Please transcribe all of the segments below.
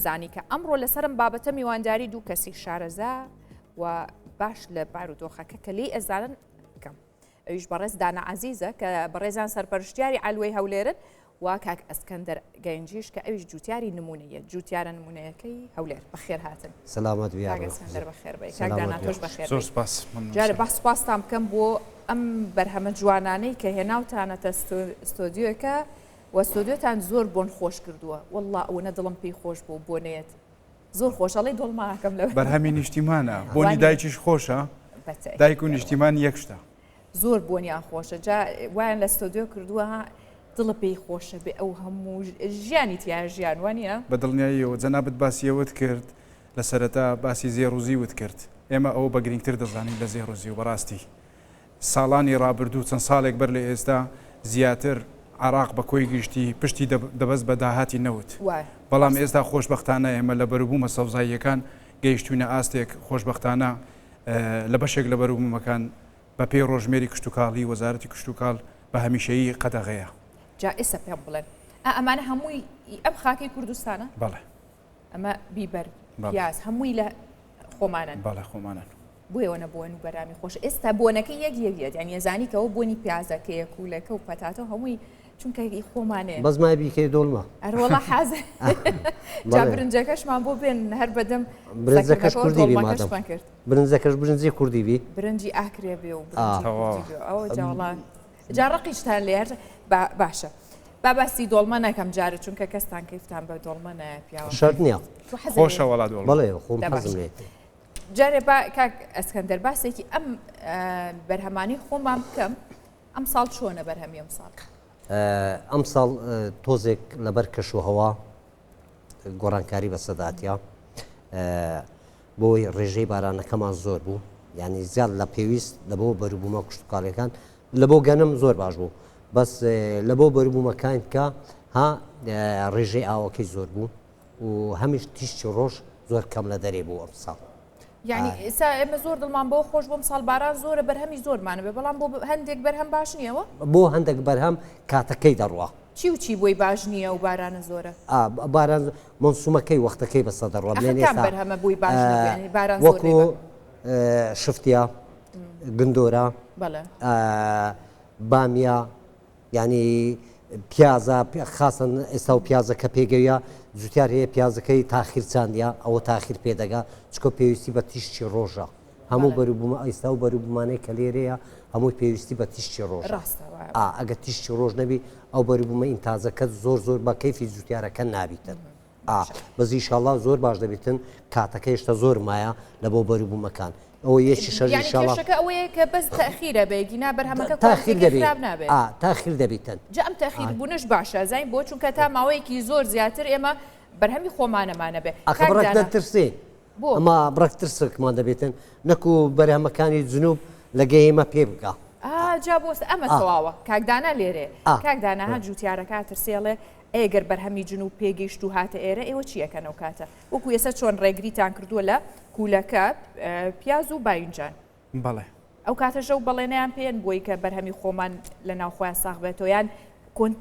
زانی کە ئەمڕۆ لەسەر ئەم بابەتە میوانداری دوو کەسی شارەزا و باش لە بارودۆخەکە کە لێی ئەزانن بکەم ئەویش بەڕێز دانا عەزیزە کە بەڕێزان سەرپەرشتیاری عەلوەی هەولێرن و کاک ئەسکەندەر گەنجیش کە ئەویش جوتیاری نمونەیە جوتیارە نمونەیەکەی هەولێر بەخێر هاتن سەلامەت بی کاک ئەسکەندەر بەخێر بی کاک دانا تۆش بەخێر زۆر سپاس جارێ با سپاستان بکەم بۆ ئەم بەرهەمە جوانانەی کە هێناوتانەتە ستۆدیۆکە وە ستۆدیۆتان زۆر بۆن خۆش کردووە وەڵا ئەوەنە دڵم پێی خۆش بوو بۆنەیەت زۆر خۆش ئەڵێی دۆڵما ئەکەم لە بەرهەمی نیشتیمانە بۆنی دایکیش خۆشە دایک و نیشتیمان یەک شتە. زۆر بۆنیان خۆشە جا وایان لە ستۆدیۆ کردووە دڵە پێی خۆشە بێ ئەو هەموو ژیانی تیا ژیان وانە؟ بە دڵنیاییەوە جەنابت باسی ئەوەت کرد لە سەرەتا باسی زێڕ و زیوت کرد ئێمە ئەوە بە گرینگتر دەزانین لە زێڕ و زیو بەڕاستی ساڵانی ڕابردوو چەند ساڵێک بەر لە ئێستا زیاتر عێراق بە کۆی گشتی پشتی دەبەست بە داهاتی نەوت، بەڵام ئێستا خۆشبەختانە ئێمە لە بەروبوومە سەوزاییەکان گەیشتووینە ئاستێک خۆشبەختانە لە بەشێک لە بەروبوومەکان بە پێی ڕۆژمێری کشتوکاڵی وەزارەتی کشتوکاڵ بە هەمیشەیی قەدەغەیە. جا ئێستا پێم بڵێن ئا ئەمانە هەمووی ئەم خاکەی کوردستانە؟ بەڵێ. ئەمە بیبەر، پیاز هەمووی لە خۆمانن؟ بەڵێ خۆمانن. بۆیە ئەوەنە بۆن و بەرامی خۆش ئێستا بۆنەکەی یەک یەک یەت یعنی ئەزانی کە ئەوە بۆنی پیازەکەیە کولەکە و پەتاتە و هەمووی چونکە هی خۆمانەیە بەس مای بیکەی دۆڵمە ئەروەڵا حازر جا برنجەکەشمان بۆ بێن هەر بەدەم برنجەکەش کوردی بی مادەم کرد برنجەکەش برنجی کوردی بی برنجی ئاکرێ بێ و برنجی کوردی بێ ئەوە جاوەڵا جا ڕقیشتان لێ هەر باشە با باسی دۆڵمە نەکەم جارە چونکە کەستان کەیفتان بە دۆڵمە نایە پیاوە شەرت نییە خۆشە وەڵا دۆڵمە بەڵێ خۆم حەزم لێیەتی جارێ با کاک ئەسکەندەر باسێکی ئەم بەرهەمانی خۆمان بکەم ئەم ساڵ چۆنە بەرهەمی ئەم ساڵ؟ ئەم ساڵ تۆزێک لەبەر کەش و هەوا گۆڕانکاری بەسەداتە بۆی ڕێژەی بارانەکەمان زۆر بوو ینی زیاد لە پێویست لە بۆ بەروبوومە کوشتتوکاڵەکان لە بۆ گەنم زۆر باش بوو بەس لە بۆ بەروبوومەکان کە ها ڕێژەی ئاوەکەی زۆر بوو و هەمیش تیشکی ڕۆژ زۆر کەم لە دەرێ بوو ئەمساڵ. یعنی ئێستا ئێمە زۆر دڵمان بۆ خۆش بۆم ساڵ باران زۆرە بەرهەمی زۆرمانە بێ بەڵام بۆ هەندێک بەرهەم باش نییەوە بۆ هەندێک بەرهەم کاتەکەی دەڕوا چی و چی بۆی باش نییە و بارانە زۆرە باران مۆسومەکەی وەختەکەی بەسە دەڕوا بڵێن ئێستا بەرهەمە بۆی باش باران وەکو شفتیا گندۆرە بامیە یانی پیازە خاسەن ئێستا و پیازە کە پێگەویە جوتیار هەیە پیازەکەی تاخیر چاندە ئەوە تاخیر پێدەگا چکۆ پێویستی بە تیشکی ڕۆژە هەموو بەروبوومە ئێستا و بەروبوومانەی کە لێرەیە هەمووی پێویستی بە تیشکی ڕۆژ ئەگە تیشکی ڕۆژ نەبی ئەو بەروبوومە ئینتاجەکە زۆر زۆر بە کەیفی جوتیارەکە نابیتن. ئا بەس ئیشاڵا زۆر باش دەبیتن کاتەکە هێشتا زۆر مایە لە بۆ بەروبوومەکان ئەوە یەکی شەش یانی ئیشاڵا کێشەکە ئەوەیە کە بەس تەئخیرە بێ گینا بەرهەمەکە تاخیر کوالتیەکەی دەبی خراپ نابێت ئا تاخیر دەبیتن جا ئەم تەئخیر ئا بوونەش باشە زین بۆ چونکە تا ماوەیەکی زۆر زیاتر ئێمە بەرهەمی خۆمانەمانە بێ ئاخە کاک بڕەک دانا دەترسێ بۆ ئەما بڕەک ترسێکمان دەبێتن نەکو بەرهەمەکانی جنوب لە گەیمە پێ بگا ئا جا بۆ ئەمە ئا تەواوە کاک دانا لێرێ ئا کاک دانا ها جوتیارەکە ترسێڵێ ئەی گەر بەرهەمی جنوب پێگەیشت و هاتە ئێرە ئێوە چی ئەکەن ئەو کاتە؟ وەکو ئێستا چۆن ڕێگریتان کردووە لە کولەکە، پیاز و باینجان. بەڵێ. ئەو کاتەش ئەو بەڵێنەیان پێن بۆی کە بەرهەمی خۆمان لە ناو خۆیان ساغ بێتەوە یان کۆن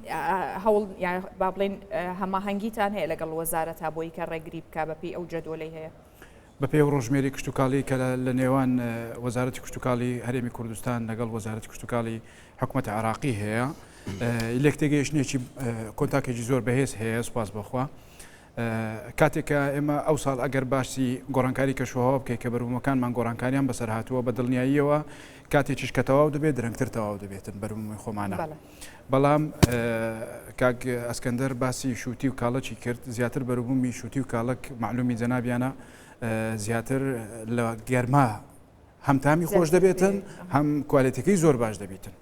هەوڵ یان با بڵێین هەماهەنگیتان هەیە لەگەڵ وەزارەتا بۆی کە ڕێگری بکا بەپێی ئەو جەدوەلەی هەیە؟ بەپێی ئەو ڕۆژمێری کشتوکاڵی کە لە نێوان وەزارەتی کشتوکاڵی هەرێمی کوردستان لەگەڵ وەزارەتی کشتوکاڵی حکوومەتی عێراقی هەیە لێکتێگەیشتنێکی کۆنتاکێکی زۆر بەهێز هەیە سوپاس بەخوا کاتێک کە ئێمە ئەو ساڵ ئەگەر باسی گۆڕانکاری کەشوهەوا بکەیت کە بەروبوومەکانمان گۆڕانکاریان بەسەر هاتووە بە دڵنیاییەوە کاتێکیش کە تەواو دەبێت درەنگتر تەواو دەبێتن بەروبوومی خۆمانە بەڵام کاک ئەسکەندەر باسی شووتی و کاڵەکی کرد زیاتر بەروبوومی شووتی و کاڵک معلومی جەنابیانە زیاتر لە گەرما هەم تامی خۆش دەبێتن هەم کوالێتەکەی زۆر باش دەبیتن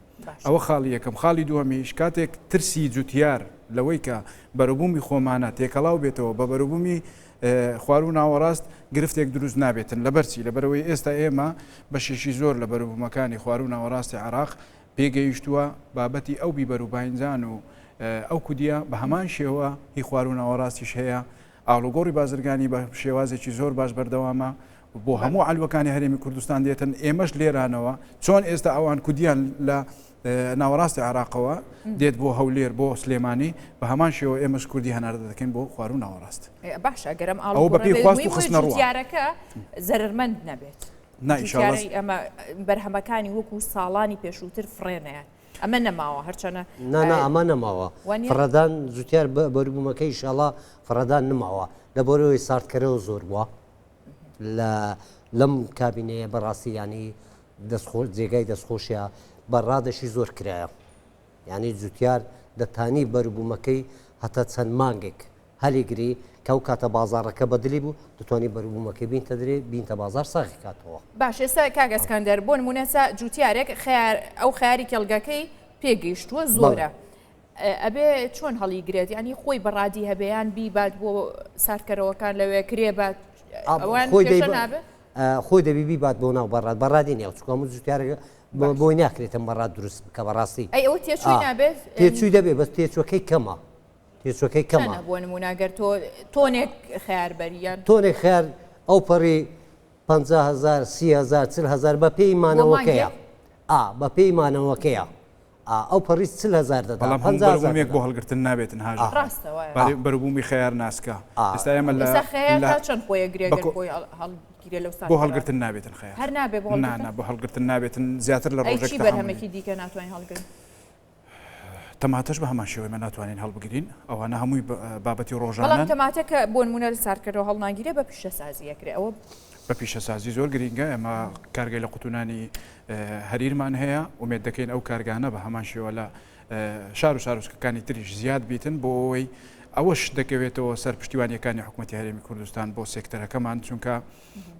ئەوە خاڵی یەکەم خاڵی دووەمیش کاتێک ترسی جوتیار لەوەی کە بەروبوومی خۆمانە تێکەڵاو بێتەوە بە بەروبوومی خواروو ناوەڕاست گرفتێک دروست نابێتن لەبەرچی لەبەرەوەی ئێستا ئێمە بەشێکی زۆر لە بەروبوومەکانی خواروو ناوەڕاستی عێراق پێگەیشتووە بابەتی ئەو بیبەر و باینجان و ئەو کودیە بە هەمان شێوە هی خواروو ناوەڕاستیش هەیە ئاڵوگۆڕی بازرگانی بە شێوازێکی زۆر باش بەردەوامە. بۆ هەموو عەلوەکانی هەرێمی کوردستان دێتن، ئێمەش لێرانەوە چۆن ئێستا ئەوان کودیان لە ناوەڕاستی عێراقەوە دێت بۆ هەولێر بۆ سلێمانی بە هەمان شێوە ئێمەش کوردی هەناردە دەکەین بۆ خواروو ناوەڕاست. باشە گەر ئەم ئاڵوگۆڕە بێت، ئەوە بەپێی خواست و خستنەڕووە. جوتیارەکە زەرەرمەند نەبێت. نا ئیشاڵڵا. جوتیارەی ئەمە بەرهەمەکانی وەکو ساڵانی پێشووتر فڕێ نەیات. ئەمە نەماوە هەرچەنە. نا نا ئەمە نەماوە. فڕێدان جوتیار بەروبوومەکەی ئیشاڵڵا فڕێدان نماوە لەبەرئەوەی ساردکەرەوە زۆر بووە. لە لەم کابینەیە بەڕاستی یانی دەستخۆ جێگای دەستخۆشیە بە ڕادەشی زۆر کرایە یانی جوتیار دەتانی بەروبوومەکەی هەتا چەند مانگێک هەلیگری کە ئەو کاتە بازاڕەکە بەدلی بوو دەتوانی بەروبوومەکەی بینتە درێ بینتە بازار ساغی کاتەوە. باش ئێستا کاک ئەسکەندەر بۆ نمونە ئێستا جوتیارێک خەیار ئەو خەیاری کێڵگەکەی پێگەیشتووە زۆرە ئەبێ چۆن هەڵیگرێت یانی خۆی بە ڕادی هەبێ یان بیبات بۆ ساردکەرەوەکان لەوێ کرێ بات ئەوان خۆی کێشە نابێ؟ خۆی دەبی بیبات بۆ ناو بەڕاد بەڕادی نیە چونکە هەموو جوتیارێک بۆی ناکرێتن بەڕاد دروست بکە بەڕاستی ئەی ئەوە تێچووی نابێت؟ تێچووی دەبێ بەس تێچوەکەی کەمە تێچوەکەی کەمە بۆ نمونە گەر تۆ تۆنێک خەیار بەریان تۆنێک خەیار ئەو پەڕی 500هزار 30هزار 40هزار بە پێی مانەوەکەیە ئا بە پێی مانەوەکەیە ئا ئەو پەڕی 40 هەزار دەدا بەڵام هەموو 50 هەزار بەروبوومێک دەدا بۆ هەڵگرتن نابێتن هاژە ئا. خان ڕاستە وایە. بەری بەروبوومی خەیار ناسکە ئا. ئێستا ئێمە لە ئێستا خەیار لە تا چەند خۆی ئەگرێ بە گەر کۆ خۆی هەڵگیرێ لەو بۆ ساتەدا؟ هەڵگرتن نابێتن خەیار هەر نابێ بۆ نا هەڵگرتن؟ نا بۆ هەڵگرتن نابێتن زیاتر لە ئەی ڕۆژێک چی تەحەمولی بەرهەمێکی دیکە ناتوانین هەڵگرین؟ تەماتەش بە هەمان شێوە ئێمە ناتوانین هەڵبگرین ئەوانە هەمووی بابەتی بەڵام ڕۆژانەن. تەماتە کە بۆ نموونە لە ساردکەرەوە هەڵناگیرێ بە پیشەسازی ئەکرێ ئەوە بە پیشەسازی زۆر گرینگە ئێمە کارگەی لە قوتونانی هەریرمان هەیە ئومێد دەکەین ئەو کارگانە بە هەمان شێوە لە شار و شارۆچکەکانی تریش زیاد بیتن بۆ ئەوەی ئەوەش دەکەوێتەوە سەر پشتیوانیەکانی حکوومەتی هەرێمی کوردستان بۆ سێکتەرەکەمان چونکە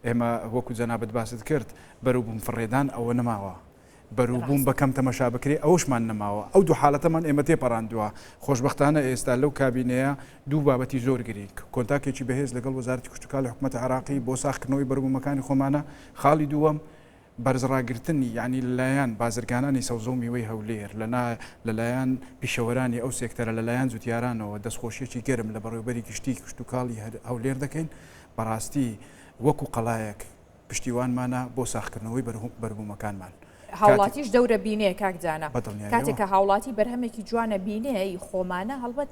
ئێمە وەکو جەنابت باست کرد بەروبووم فڕێدان ئەوە نەماوە بەروبووم بە کەم تەمەشا بکرێ ئەوەشمان نەماوە ئەو دوو حالەتەمان ئێمە تێپەڕاندووە خۆشبەختانە ئێستا لەو کابینەیە دوو بابەتی زۆر گرینگ کۆنتاکێکی بەهێز لەگەڵ وەزارەتی کشتوکاڵی حکومەتی عێراقی بۆ ساغکردنەوەی بەروبوومەکانی خۆمانە خاڵی دووەم بەرزڕاگرتنی یانی لەلایەن بازرگانانی سەوزە و میوەی هەولێر لەنا لەلایەن پیشەوەرانی ئەو سێکتەرە لەلایەن جوتیارانەوە دەستخۆشیەکی گەرم لە بەڕێوبەری گشتی کشتوکاڵی هەولێر دەکەین بەڕاستی وەکو قەڵایەک پشتیوانمانە بۆ ساغکردنەوەی بەربوومەکانمان. هاوڵاتیش دەورە بینێ کاک دانا بەدڵنیاییەوە. کاتێک کە هاوڵاتی بەرهەمێکی جوانە بینێ ی خۆمانە هەڵبەت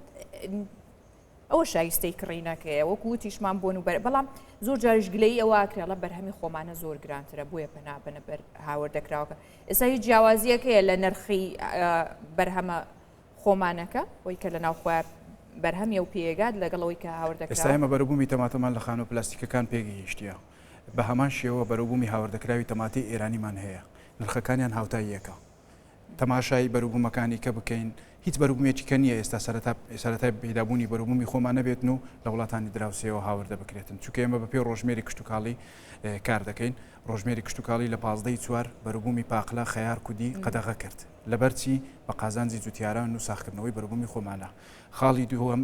ئەوە شایستەی کڕینەکەیە وەکو وتیشمان بۆن و بەر بەڵام زۆر جاریش گلەیی ئەوە ئەکرێ ئەڵێ بەرهەمی خۆمانە زۆر گرانترە بۆیە پەنا بەنە بەر هاوردەکراوەکە ئێستا هیچ جیاوازیەک هەیە لە نرخی بەرهەمە خۆمانەکە ئەوەی کە لە ناوخۆیان بەرهەمیە و پێگات لەگەڵ ئەوەی کە هاوردەکراوە؟ ئێستا ئێمە بەروبوومی تەماتەمان لە خانووە پلاستیکەکان پێگەیشتیە بە هەمان شێوە بەروبوومی هاوردەکراوی تەماتەی ئێرانیمان هەیە نرخەکانیان هاوتای یەکە تەماشای بەروبوومەکانی کە بکەین هیچ بەروبوومێکی کە نییە ئێستا سەرەتا سەرەتای پەیدابوونی بەروبوومی خۆمان نەبێتن و لە وڵاتانی دراوسێەوە هاوردە بکرێتن چونکە ئێمە بەپێی ڕۆژمێری کشتوکاڵی کار دەکەین ڕۆژمێری کشتوکاڵی لە پازدەی چوار بەروبوومی پاقلە خەیار کودی قەدەغە کرد لەبەر چی؟ بە قازانجی جوتیاران و ساغکردنەوەی بەروبوومی خۆمانە. خاڵی دووەم،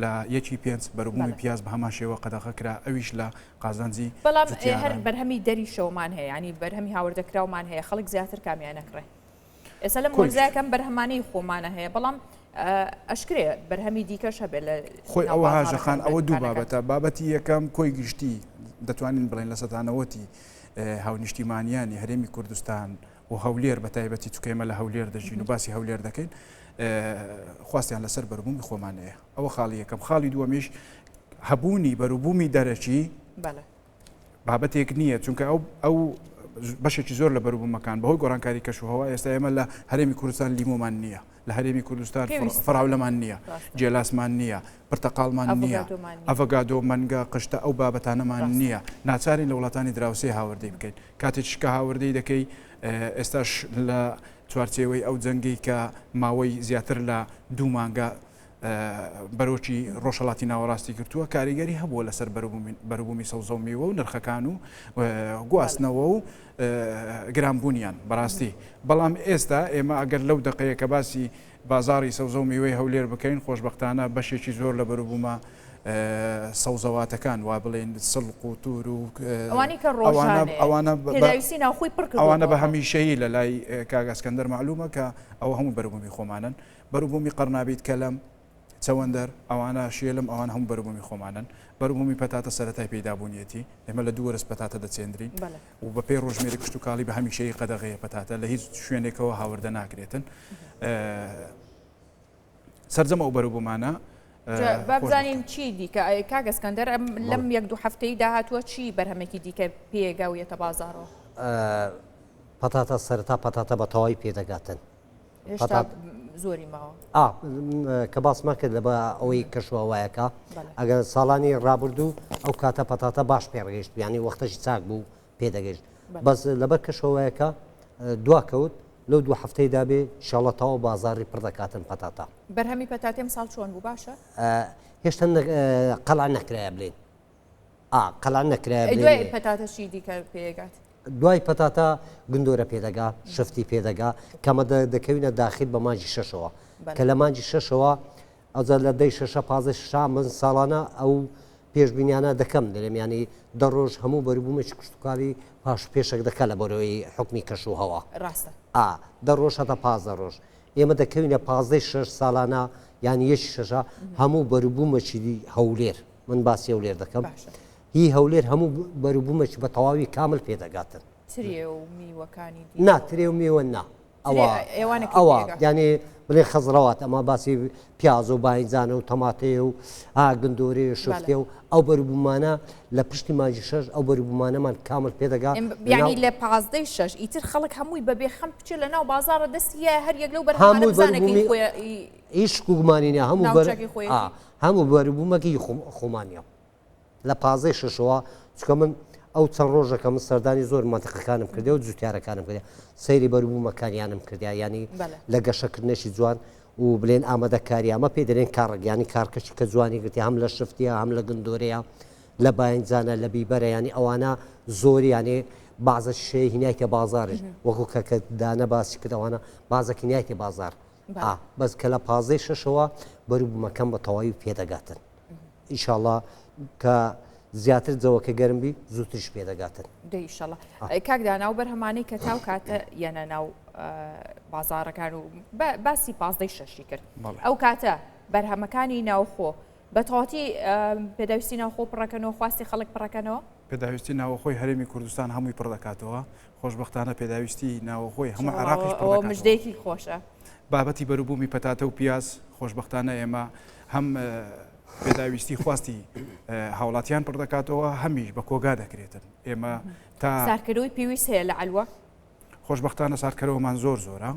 لە یەکی پێنج بەروبوومی پیاز بە هەمان شێوە قەدەغە کرا، ئەویش لە قازانجی بەڵام هەر جوتیاران. بەرهەمی دەریشەوەمان هەیە، یانی بەرهەمی هاوردەکراومان هەیە، خەڵک زیاتر کامیان ئەکڕێ؟ ئێستا لەم کۆی وەرزە کەم بەرهەمانەی خۆمانە هەیە، بەڵام ئەشکرێ بەرهەمی دیکەش هەبێ لە خۆی ناو ئەوە هاژە بازاڕەکان خان و لە ئەوە دوو دوکانەکان. بابەتە، بابەتی یەکەم کۆی گشتی دەتوانین بڵێین 90% هاونیشتیمانیانی هەرێمی کوردستان و هەولێر بە تایبەتی چونکە ئێمە لە هەولێر دەژین و باسی هەولێر دەکەین خواستیان لەسەر بەروبوومی خۆمانەیە ئەوە خاڵی یەکەم خاڵی دووەمیش هەبوونی بەروبوومی دەرەکی بابەتێک نییە چونکە ئەو ئەو بەشێکی زۆر لە بەروبوومەکان بەهۆی گۆڕانکاری کەشوهەوا ئێستا ئێمە لە هەرێمی کوردستان لیمۆمان نییە لە هەرێمی کوردستان فراولەمان نییە جێلاسمان نییە پرتەقاڵمان نییە ئەڤگادۆ مەنگە قشتە ئەو بابەتانەمان نییە ناچارین لە وڵاتانی دراوسێ هاوردەی بکەین کاتێکیش کە هاوردەی دەکەی ئێستاش لە چوارچێوەی ئەو جەنگەی کە ماوەی زیاتر لە دوو مانگە بەرۆکی ڕۆژهەڵاتی ناوەڕاستی گرتووە کاریگەری هەبووە لەسەر بەروبوومی سەوزە و میوە و نرخەکان و گواستنەوە و گرانبوونیان بەڕاستی بەڵام ئێستا ئێمە ئەگەر لەو دەقەیە کە باسی بازاڕی سەوزە و میوەی هەولێر بکەین، خۆشبەختانە بەشێکی زۆر لە بەروبوومە سەوزەواتەکان وا بڵێین سڵق و تور و ئەوانەی کە ڕۆژانەیە ئەوانە پێداویستی ناوخۆی پڕ کردووەتەوە. ئەوانە بە هەمیشەیی لە لای کاک ئەسکەندەر مەعلوومە کە ئەوە هەموو بەروبوومی خۆمانن. بەروبوومی قەرنابیت کەلەم. چەوەندەر، ئەوانە شێلم، ئەوانە هەموو بەروبوومی خۆمانن. بەروبوومی پەتاتە سەرەتای پەیدابوونیەتی. ئێمە لە دوو وەرز پەتاتە دەچێندرین و بەپێی ڕۆژمێری کشتوکاڵی بە هەمیشەیی قەدەغەیە پەتاتە لە هیچ شوێنێکەوە هاوردە ناکرێتن. سەرجەم ئەو بەروبوومانە با بزانین چی دیکە کاک ئەسکەندەر ئەم لەم یەک دوو هەفتەی داهاتووە چی بەرهەمێکی دیکە پێگا و یەتە بازاڕەوە؟ پەتاتە سەرەتا پەتاتە بە تەواوی پێدەگاتن. هێشتا زۆری ماوە. ئا کە باسمان کرد لە بە ئەوەی کەشوهەوایەکە ئەگەر ساڵانی ڕابردوو ئەو کاتە پەتاتە باش پێڕگەیشت یانی وەختەشی چاک بوو پێدەگەیشت بەس لەبەر کەشوهەوایەکە دوا کەوت لەو دوو هەفتەی دابێ شەڵە تەواو بازاری پڕ دەکاتن پەتاتە. بەرهەمی پەتاتەی ئەمساڵ چۆن بوو باشە؟ هێشتا قەڵا نەکرایە بلێن. ئا قەلا نەکرایە ئەی دوای پەتاتە چی دیکە پێگات؟ دوای پەتاتە گندۆرە پێدەگا شفتی پێدەگا کەمە دەکەوینە داخل بە مانگی شەشەوە کە لە مانگی شەشەوە ئەوجا لە دەی شەشە پازدە شەشە من ساڵانە ئەو پێشبینیانە دەکەم دەرێم ینی دە ڕۆژ هەموو بەروبوومێکی کشتتوکاڵی پاش پێشێک دەکا لە بەرەوەی حکمی کەش و هەوا ڕاستە ئا دە ڕۆژ هەتا پازدە ڕۆژ ئێمە دەکەوینە پازدەی شەش ساڵانە یان یەکی شەشە هەموو بەروبوومەکی هەولێر من باسی هەولێر دەکەم هی هەولێر هەموو بەروبوومێکی بە تەواوی کامل پێدەگاتن. ترێ و میوەکانی دیکە؟ نا ترێ و میوە نا. ئەوە ئەوە یانێ بڵێ خەزڕەوات ئەمە باسی پیاز و باینجانە و تەماتەیە و ئا گندۆرێ و شفتێ و ئەو بەروبوومانە لە پشتی مانگی شەش ئەو بەروبوومانەمان کامل پێدەگا. یانی لە پازدەی شەش ئیتر خەڵک هەمووی بە بێ خەم بچێ لە ناو بازاڕە دەستی یایە هەر یەک لەو بەرهەمانە بزانێ کە هی خۆی هیچ شک و گومانی نییە هەموو ناوچەکەی خۆیەتی. هەموو بەروبوومەکەی خۆمانە لە پازدەی شەشەوە چونکە من ئەو چەند ڕۆژە کە من سەردانی زۆر مەنتقەکانم کردێ و جوتیارەکانم کردێ سەیری بەروبوومەکانیانم کردیا ینی لە گەشەکردنێکی جوان و بلێن ئامادەکاری ئەمە پێی دەلێن کاڕک ینی کارکەشی کە جوانی گرتی هەم لە شفتیە هەم لە گندۆرەیە لە باینجانە لە بیبەرە ینی ئەوانە زۆر یانێ بازە شێ هینایتە بازارش وەکو کە کە دانە باسی کردەوانە بازەکی نایتە بازار ئا بەس کە لە پازدەی شەشەوە بەروبوومەکەم بە تەواوی پێدەگاتن ئیشاڵا کە زیاتر جەوەکە گەرم بی زووتریش پێدەگاتن. دەی ئیشەڵا کاک دانا ئەو بەرهەمانەی کە تاو کاتە یەنە ناو بازاڕەکان و باسی پازدەی شەشی کرد ئەو کاتە بەرهەمەکانی ناوخۆ بە تەواتی پێداویستی ناوخۆ پڕەکەنەوە خواستی خەڵک پڕەکەنەوە؟ پێداویستی ناوەخۆی هەرێمی کوردستان هەمووی پڕ دەکاتەوە خۆشبەختانە پێداویستی ناوەخۆی هەموو عێراقیش پڕ دەکاتەوە. مژدەیەکی خۆشە. بابەتی بەروبوومی پەتاتە و پیاز خۆشبەختانە ئێمە هەم پێداویستی خواستی هاوڵاتیان پڕ دەکاتەوە هەمیش بە کۆگا دەکرێتن ئێمە تا سارکەرەوەی پێویست هەیە لە عەلوە؟ خۆشبەختانە ساردکەرەوەمان زۆر زۆرە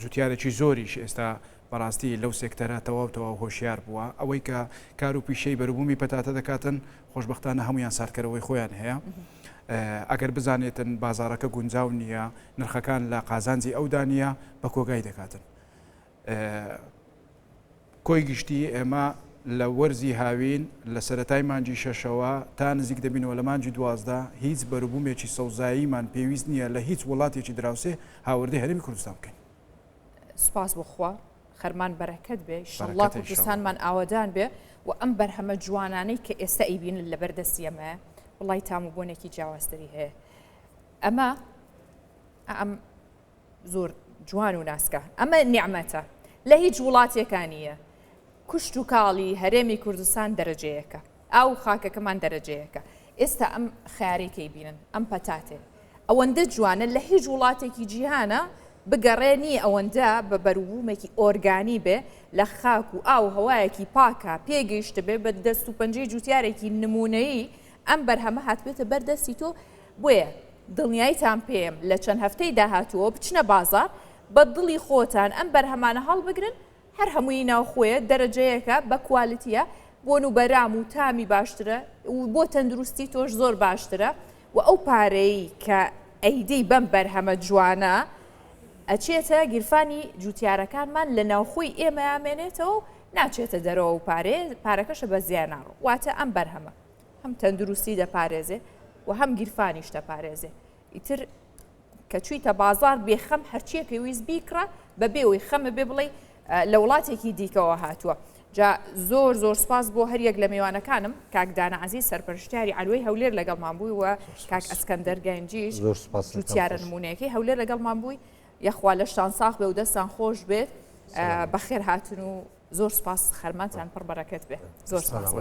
جوتیارێکی زۆریش ئێستا بەڕاستی لەو سێکتەرە تەواو تەواو هۆشیار بووە ئەوەی کە کار و پیشەی بەروبوومی پەتاتە دەکاتن خۆشبەختانە هەمویان ساردکەرەوەی خۆیان هەیە ئەگەر بزانێتن بازارەکە گونجاو نییە نرخەکان لە قازانجی ئەودا نییە بە کۆگای دەکاتن کۆی گشتی ئێمە لە وەرزی هاوین لە سەرەتای مانگی شەشەوە تا نزیک دەبینەوە لە مانگی 12 هیچ بەروبوومێکی سەوزاییمان پێویست نییە لە هیچ وڵاتێکی دراوسێ هاوردەی هەرێمی کوردستان بکەین. سوپاس بۆ خوا خەرمان بەرەکەت بێ ئیشەڵڵا کوردستانمان ئاوەدان بێ و ئەم بەرهەمە جوانانەی کە ئێستا ئەیبینن لەبەر دەستی ئەمەیە وڵی تام و بۆنێکی جیاوازتری هەیە ئەمە ئەم زۆر جوان و ناسکە ئەمە نیعمەتە لە هیچ وڵاتێکا نییە کوشت و کاڵی هەرێمی کوردستان دەرەجەیەکە ئاو و خاکەکەمان دەرەجەیەکە ئێستا ئەم خیارەی کەی بینن ئەم پەتاتێ ئەوەندە جوانە لە هیچ وڵاتێکی جیهانە بگەڕێ نییە ئەوەندە بە بەروبوومێکی ئۆرگانی بێ لە خاک و ئاو هەوایەکی پاکە پێگەیشتبێ بە دەست و پەنجەی جوتیارێکی نمونەیی ئەم بەرهەمە هاتبێتە بەر دەستی تۆ بۆیە دڵنیایتان پێم لە چەند هەفتەی داهاتووەوە بچنە بازاڕ بە دڵی خۆتان ئەم بەرهەمانە هەڵبگرن هەر هەمووی ناوخۆیە دەرەجەیەکە بە کوالتیە بۆن و بەرام و تامی باشترە و بۆ تەندروستی تۆش زۆر باشترە و ئەو پارەی کە ئەیدەی بەم بەرهەمە جوانە ئەچێتە گیرفانی جوتیارەکانمان لە ناوخۆی ئێمەیا مێنێتەوە و ناچێتە دەرەوە و پارەیە پارەکەشە بە زیان ناڕۆ واتە ئەم بەرهەمە هەم تەندروستی دەپارێزێ و هەم گیرفانیش دەپارێزێ ئیتر کە چوویتە بازار بێخەم هەرچیە پێویست بیکڕە بەبێ ئەوی خەمە بێ بڵێ لە وڵاتێکی دیکەوە هاتووە. جا زۆر زۆر سپاس بۆ هەریەک لە میوانەکانم کاک دانا عەزیز سەرپەرشتیاری عەلوەی هەولێر لەگەڵمان بووی و کاک ئەسکەندەر گەنجیش زۆر سپاس جوتیارە نمونەیەکەی هەولێر لەگەڵمان بووی یەخوا لەشتان ساخ بێ و دەستان خۆش بێت بەخێر هاتن و. زۆر سپاس خەرمانتان پڕ بەرەکەت بێ زۆر سپاس.